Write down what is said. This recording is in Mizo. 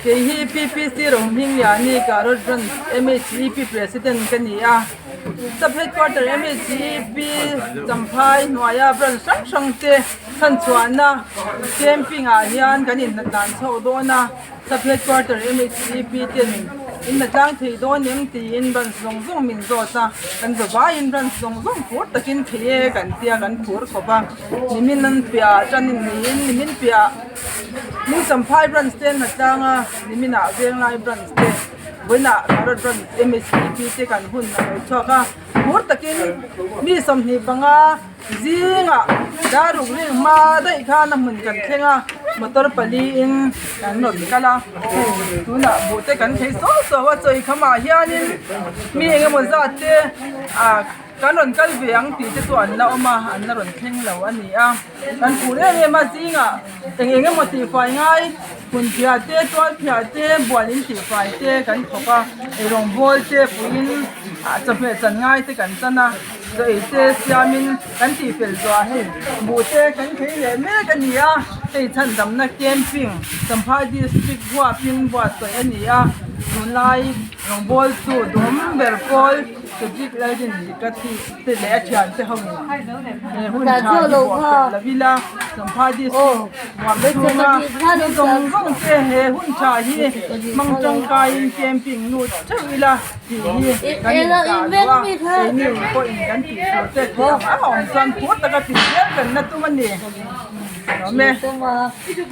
Kei hi PPC Rohmingliani Karot Branch MHEP President ka ni a. Sub Headquarter MHEP Champhai hnuaia branch hrang hrang te chhanchhuahna camping ah hian kan inhnatlan chho dawn a. Sub Headquarter MHEP ten in la tlang thei dawn em tiin branch zawng zawng min zawt a. Kan za vaiin branch zawng zawng phur takin thei e kan tia kan phur khawp a. Nimin an piahah tanin niin nimin piahah New Champhai branch te an la tlang a, niminah Venglai branch te vawiinah Bharat branch MHEP te kan hun a lo chhuak a. Phur takin mi 25 zingah dar ruk ring hma daih khan a hmun kan thleng a, motor pali in kan rawn kal a, hei tunah buh te kan thei saw saw a, chawi khamah hianin mi engemaw zat te ah kan rawn kal ve ang tih te chu an la awm a, an la rawn thleng lo a ni a, kan phur em em a zingah eng eng emaw tihfai ngai hun phiah te tual phiah te bual in tihfai te kan thawk a, eirawngbawl te puiin ah chawhmeh chan ngai te kan chan a. Chaw ei te siamin kan tih fel zawh ah hei buh te kan khei leh mek a ni a, hei chhandamna camping Champhai district huapin buatsaih a ni a, tunlai rawngbawl chu duhawm ber pawl Cedric Lalrinlika thi te leh a thiante ho in he hun tha hi buah fel lo ila Champhai district huam chhunga mi zawng zawng te he hun tha hi hmang tangkaiin camping lut theuh ila. Tih hi kan inchah duh a, keini pawhin kan tih tur te tih ang ang a awm chuan phur taka tih zel kan la tum a ni. Awm e.